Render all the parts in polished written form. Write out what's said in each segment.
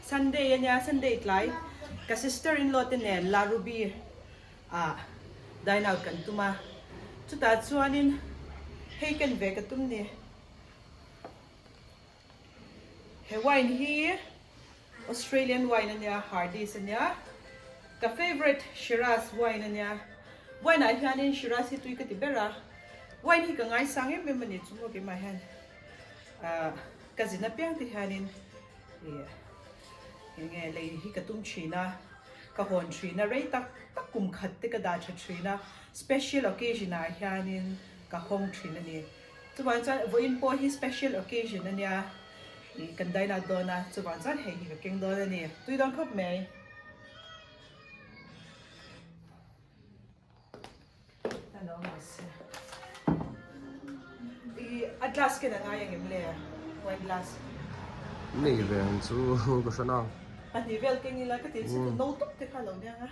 Sunday ania Sunday tlai ka sister in law te nen La Ruby ah dine out kan tum a chutah chuanin hei ken ve ka tum ni he wine hi Australian wine ania Hardy's ania ka favourite Shiraz wine ania wine ah hianin Shiraz hi tui ka ti ber a wine hi ka ngaisang em em ani chu maw keimah hian ah ka zin apiang te hianin ih eng nge lei hi ka tum thin a ka hawn thin a rei tak tak kum khat te ka dah tha thin a special occasion ah hianin ka hawng thin ani. Chuvang chuan vawiin pawh hi special occasion a nia ih kan dine out dawn a, chuvang chuan hei hi ka keng dawn a ni. Tui dawn khawp mai. Hello mahse. Ih a glass ken a ngai ang em le? Wine glass. Nei ve ang chu ka hre nang. Pahnih vel keng ila ka ti chu no tawp te kha lo nia nga.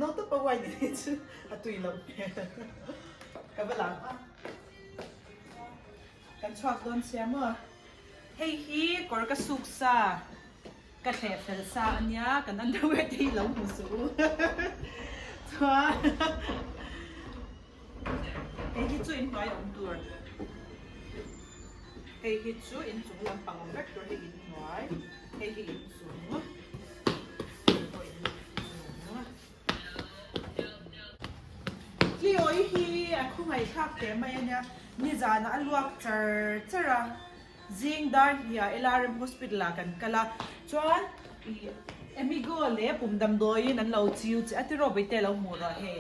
No tawp a wine ni chu a tui loh hmel. Ka va lang a. Kan chhuak dawn sia maw? Hei hi kawr ka suk sa, ka thleh fel sa a nia, kan underwear te hi lo hmu suh u. Chuan hei hi chu inhnuai awm tur, hei hi chu inchung lampang awm vek tur, hei inhnuai, hei hi inchung, hei pawh inchung. Tliawi hi a khawngaihthlak teh mai a nia, nizanah a luak char char a, zing dar hliah LRM Hospital ah kan kal a, chuan ih Emigo leh pum damdawiin an lo chiu che a tiraw Bawihte lo hmuh rawh hei,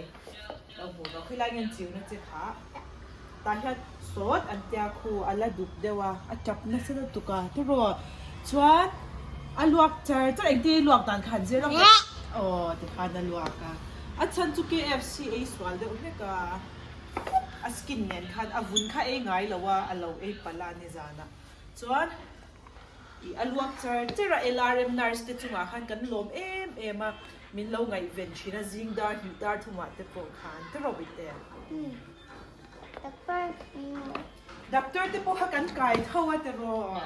lo hmuh rawh khilai nge an chiu na che kha tah hian sawt an tia khu a la dup deuh a, a tap nasa lutuk a tiraw chuan a luak char char engtin i luak dan kha an zir lawk a aw tikhan a luak a a chhan chu KFC ei sual deuh hlek a a skin nen khan a vun kha ei ngai lo a a lo ei palh a nizanah chuan Ih a luak char char a, LRM nurse te chungah khan kan lawm em em a, min lo ngaihven thin a, zing dar hnih dar thumah te pawh khan te rawh ite. Doctor te pawh kha kan kai tho a ti rawh.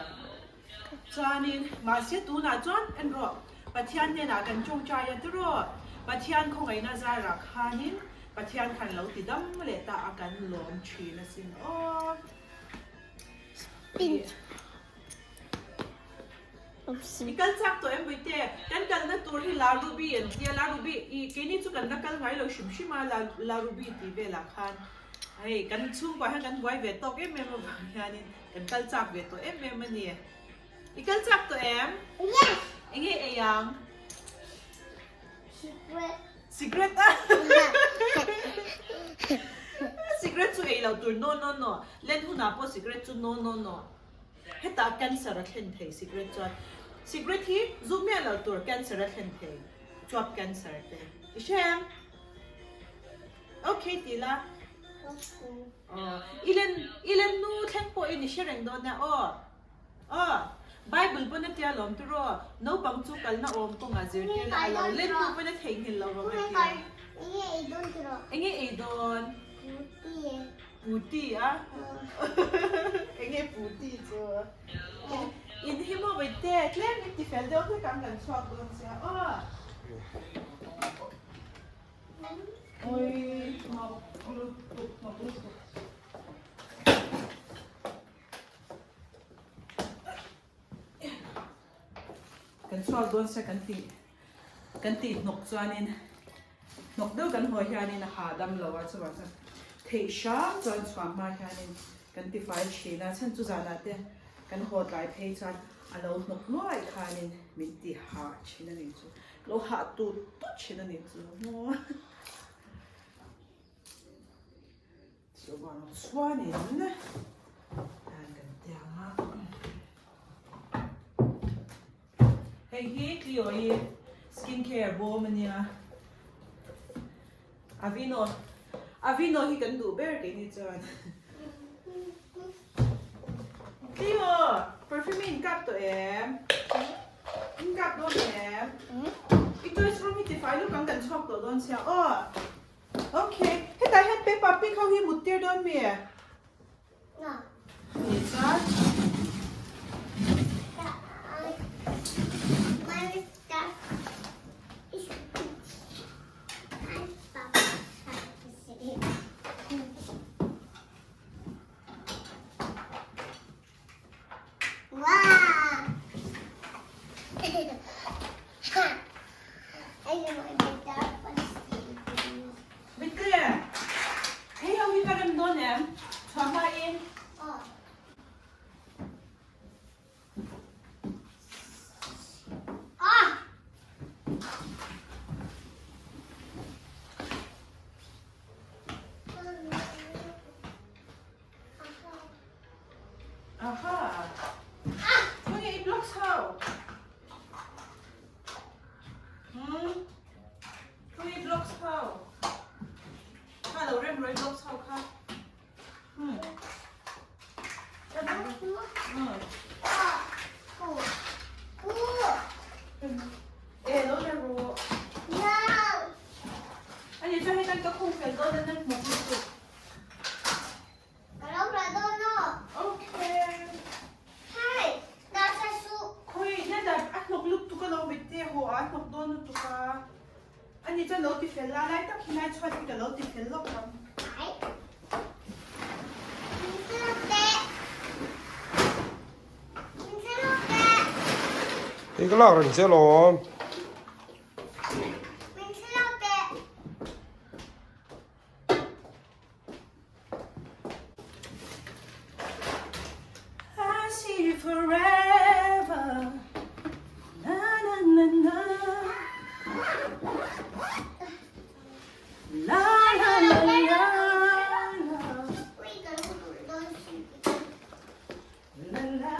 Chuanin mahse tunah chuan en rawh, Pathian hnenah kan tawngtai a ti rawh, Pathian khawngaihna zarah khanin Pathian khan lo ti dam leh ta a kan lawm thin asin aw. I kal chak tawh em Buite? Kan kalna tur hi La Ruby an tia, La Ruby i keini chu kan la kal ngai lo hrim hrim a, La La Ruby tih velah khan hei kan chhungkuah hian kan buai ve tawk em em avang hianin kan kal chak ve tawh em em a ni. I kal chak tawh em? Yes! Enge ei ang? Cigarette. Cigarette a? Cigarette chu ei lo tur no no no. Len hunah pawh cigarette chu no no no. Hetah cancer a thlen thei cigarette chuan. Cigarette hi zu miah lo tur cancer a thlen thei. Chuap cancer te. I hre em? Okay ti la. Aw. I len i len nu thleng pawh in i hre reng dawn nia aw. Aw. Bible pawn a tia lawm tiraw? Naupang chu kalna awm kawngah zirtirna a lo len hnu pawn a theihnghilh lo vang a tia. Enge ei dawn tiraw? Enge ei dawn? Puti. Puti a? Enge puti chu? In hi maw Vaite? Tlem in tifel deuh hlek ang kan chhuak dawn sia aw. Oi, hnawk lutuk, hnawk lutuk. Kan chhuak dawn se kan tih kan tih hnawk chuanin hnawk deuh kan haw hianin a hahdam lo a chuvang chuan theih hram chuan chhuah hma hianin kan ti fai thin a chhan chu zanah te kan haw tlai phei chuan a lo hnawk nuai khanin min ti hah thin a ni chu lo hah tut tut thin a ni chu maw. Chuvang chuanin dan kan tiang a. Hei hi Cleo-i skin care bawm a nia. Aveeno Aveeno hi kan duh ber keini chuan. Cleo, perfume i inkap tawh em? Inkap dawn em? I toys room hi tifai luk ang kan chhuak tawh dawn sia aw. Ok, hetah hian Peppa Pig ho hi mut tir dawn mi? No. Ni chuan. Bitte! Hei ho hi ka rem dawn em? Chhuah hmain. Aha! Khawnge i blocks ho? Hmm? Khawnge i blocks ho? Kha lo rem rawh i blocks ho kha. Hmm. E lo la rawh. Ani chuan hei kan ka khung fel dawn a nan hmawk lutuk. Khawi hetah a hnawk lutuk a lo mit te haw a hnawk dawn lutuk a. Ani chuan lo ti fel la lai tak hi lai chhuat hi ka lo ti fel lawk ang. Hei ka lak reng che alawm. I see you forever Na na na na La la la la la La la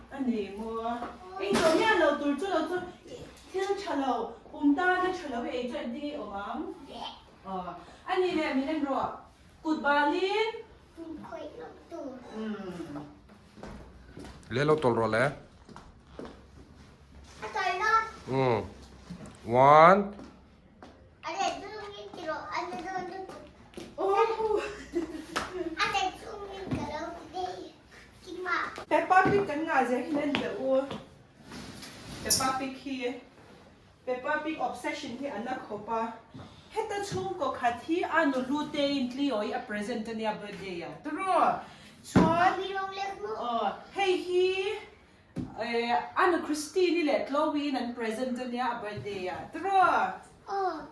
A ni maw? Ei tawh miah lo tur chu lo chu thil tha lo pum tana tha lo hi ei chu engtin nge awm ang? Aw a ni leh min en rawh kut balin umm. Le lo tawlh rawh le. Umm one. Peppa Pig kan ngah zia hi nen teh u. Peppa Pig hi Peppa Pig obsession hi a na khawp a. Heta chhungkaw khat hi a nu hlu te in Cleo hi a present a nia birthday ah tiraw. Chuan aw hei hi a nu Christine-i leh Chloe-in an present a nia a birthday ah tiraw.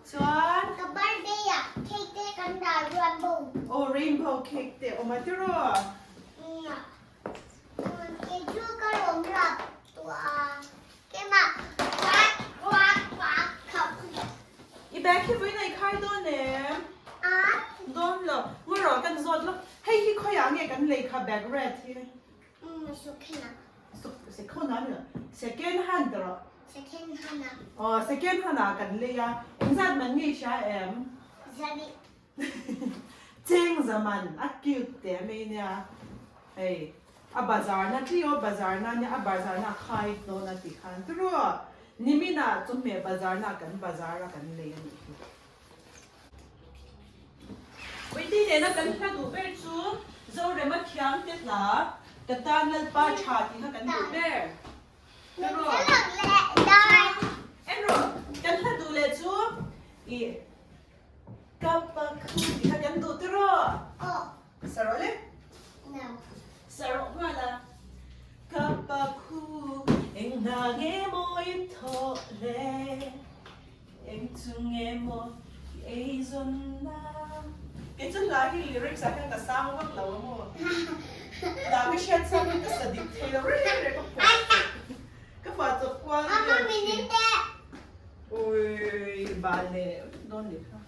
Chuan. Ka birthday ah cake te kan dah rainbow. Aw rainbow cake te awm a tiraw. Nia. Kei chu ka lawm rap tawh a. Keimah quack quack quack khauh. I bag hi vawiin a i khai dawn em? A. Dawn lo. Ngaw rawh kan zawt lawk. Hei hi khawiah nge kan lei kha bag red hi? Second ah. Second ah ni lo. Second hand rawh. Second hand ah. Aw second hand ah kan lei a. Engzat man nge i hria em? Zali. Cheng zaman a cute teh mai nia. Hei a bazar na Cleo bazar na nia a bazar na khai dawn a ti khan tiraw nimin ah chawhmeh bazar na kan bazar a kan lei a nih hi. Uiti nena kan hla duh ber chu Zorema thiam te hla ka tan Lalpa tha tih kha kan duh ber. Tiraw? En rawh kan hla duh leh chu ih Ka pa khu tih kha kan duh tiraw? Sa rawh le. Sa rawh nghal a. Ka pa khu eng hna nge maw i thawh le? Eng chu nge maw i ei zawn na? Kei chu hla hi lyrics ah hian ka sang vak lo a maw? Hla ka hriat chang hi ka sa dik thei lo reng reng a phuah chawp. Ka phuah chawp kual vel thin. Ui bal leh dawn leh kha.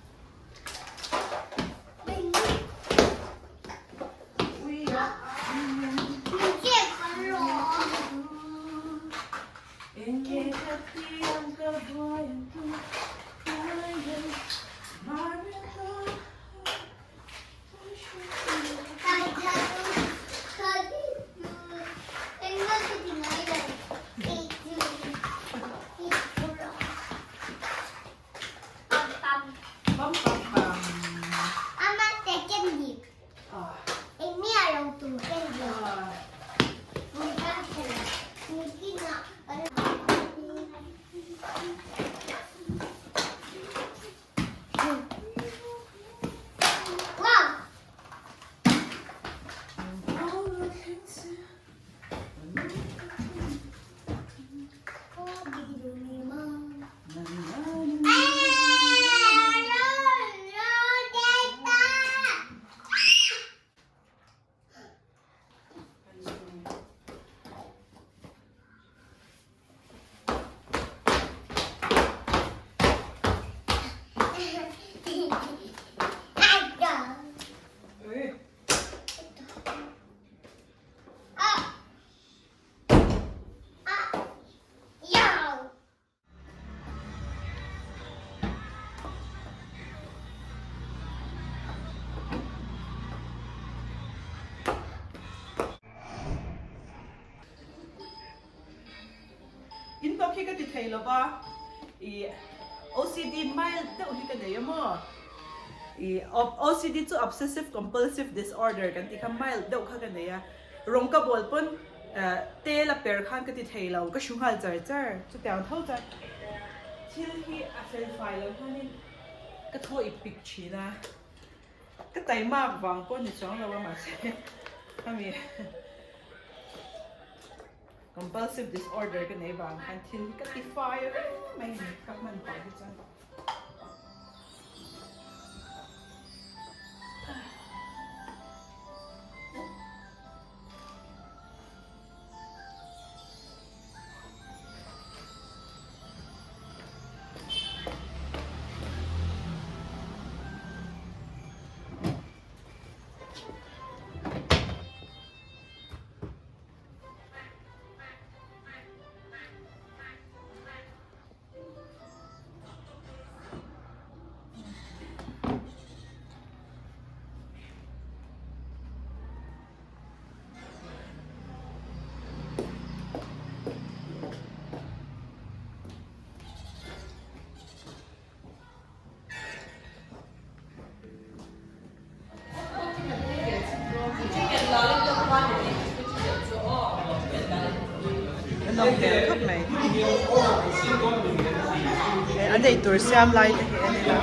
Ui a. Enge ka tiang ka buai ang tu In tawk hi ka ti thei lo va, i OCD mild deuh hi ka nei a maw? I OCD chu Obsessive Compulsive Disorder kan tih kha mild deuh kha ka nei a, rawng ka bawl pawn tel a per khan ka ti thei lo, ka hru nghal char char. Chutiang tho chuan thil hi a fel fai lo hianin ka thaw ip pik thin a, ka taimak vang pawh ni chuang lo a mahse khami Compulsive disorder ka nei vang khan thil hi ka ti fai reng mai ni ka hman pah hi chuan. A nawm hmel khawp mai. An eitur siam lai te hi en ila.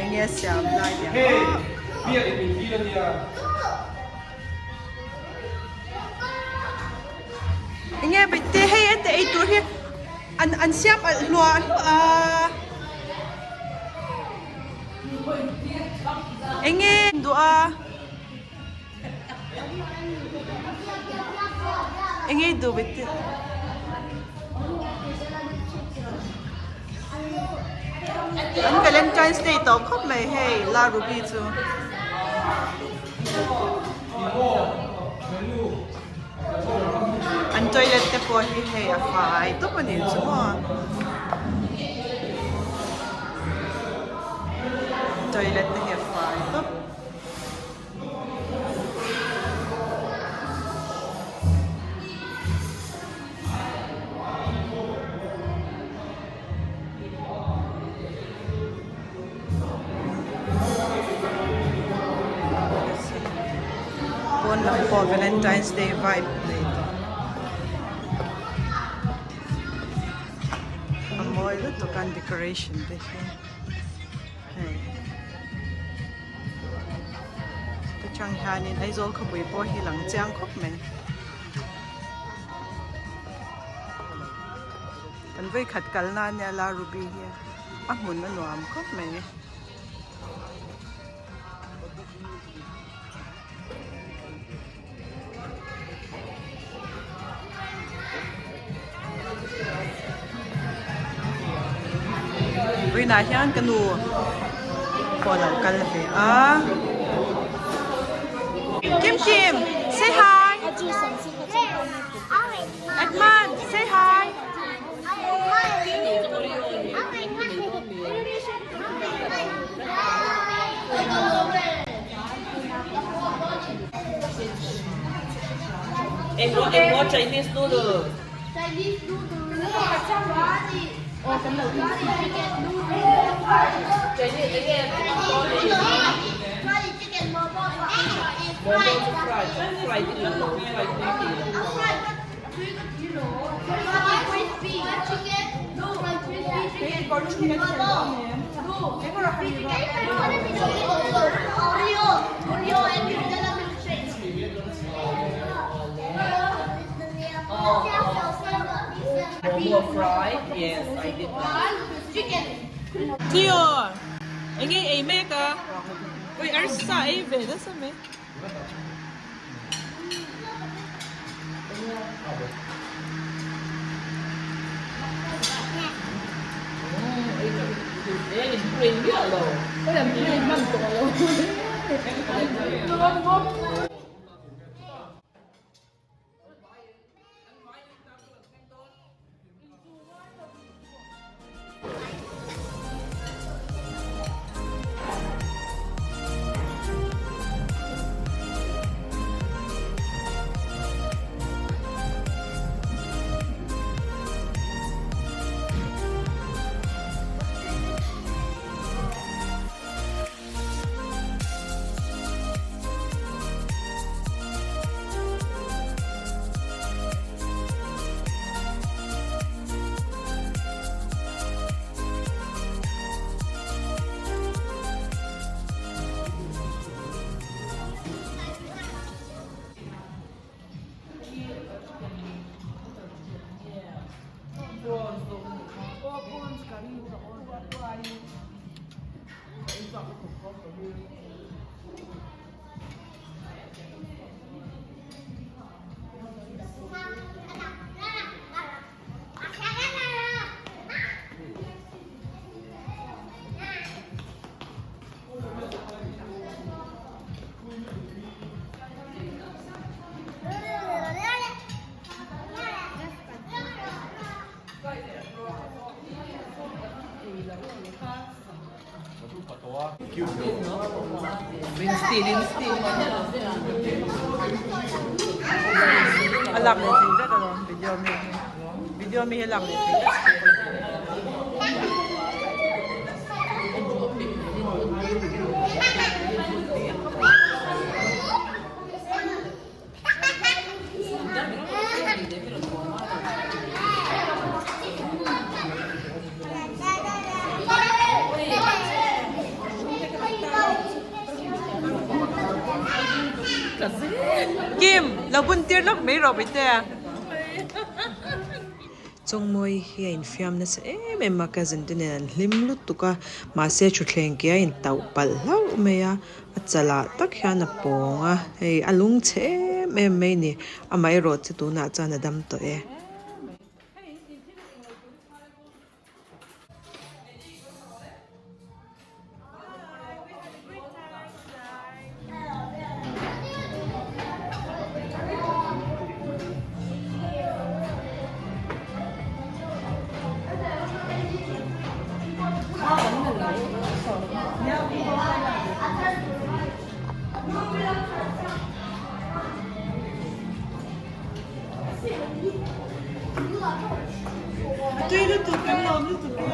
Enge siam lai te ang aw. Enge bete hei ente ei tur hi an an siam alh hluah hluah a enge duh a enge duh bete an Valentine's Day tawh khawp mai hei la Ruby chu. An toilet te pawh hi hei a fai tawp a nih chu maw toilet te hi a fai tawp. Pawn lam pawh Valentine's Day vibe nei tawh a mawi lutuk an decoration te hi hei ta chang hianin Aizawl khawpui pawh hi lang chiang khawp mai. Kan vawikhat kalna ania la Ruby hi a hmun a nuam khawp mai. Vawiinah hian ka nu pawh a lo kal ve a. Kim Kim say hi. Edmund, say hi. Eng Chinese noodle. Chinese noodle. Chinese Momo chu fried, fried in lo fried tui ti lo. Momo fried, yes, I did that. Tio, enge ei mek a? Ui arsa ei ve nasa mai. A lak leh thei vek alawm video mi hi video mi hi a lak leh thei vek Kim lo bun tir lawk mai rawh mai te. Chawngmawi hi a infiam nasa em em a cousin te nen an hlim lutuk a mahse thutthleng ke a intauh palh hlauh mai a. A chalah tak hian a pawng a, hei a lung chhe em em mai ni, amaherawh chu tunah chuan a dam tawh e. Tui lutuk kan lawm lutuk e.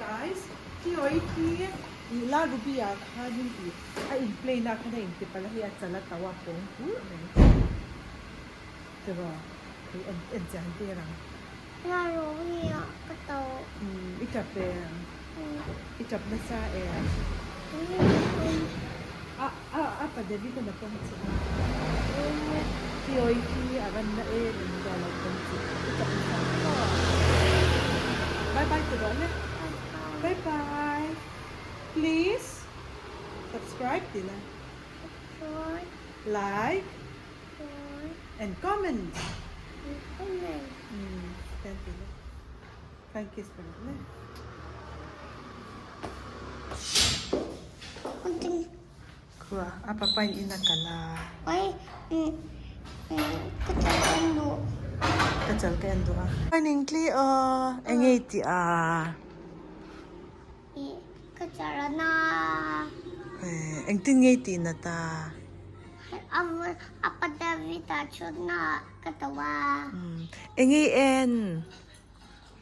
Guys, Tioy hi ih la Ruby ah khanin ih a in play na khan a in ti palh a hei a chal a tauh a pawng pur mai tiraw hei en en chian tir ang. La Ruby ah ka tauh. Umm i tap em? I tap nasa em? A a a pa David an a pawm che a. Tioy hi a van na em em chu a lo pawm che i tap nasa tiraw? Bye bye ti rawh le. Bye bye. Please subscribe ti la. Like and comment. Umm thank you. Thank you. School ah a papa in in a kal a. Oi ka chal ka en duh. Ka chal ka en duh a. Morning Cleo eng nge i tih a? Ih ka chal a na. Engtin nge i tih nat a? A pa David a chhutna ah ka to a. Eng nge i en?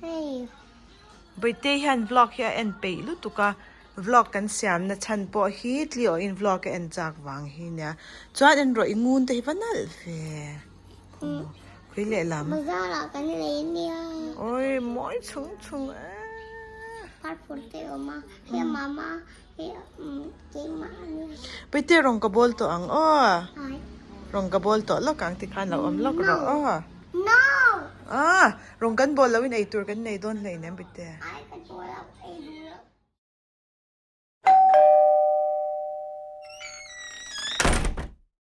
Hei. Bawihtei hian vlog hi a en peih lutuk a, vlog kan siam na chhan pawh hi tli awhin vlog a en chak vang hi nia. Chuan en rawh i ngun te hi va nalh ve. Khawi lehlam. Bazar ah kan lei ania. Oi mawi chung chung e. Parpur te a awm a, hei mama hei keimah ania. Bawihtei rawn ka bawl tawh ang aw. Rawn ka bawl tawh lawk ang tikhan lo awm lawk rawh aw. No! Ah! Rawn kan bawl loin eitur kan nei dawn hleinem Bite. Ai ka bawl lo.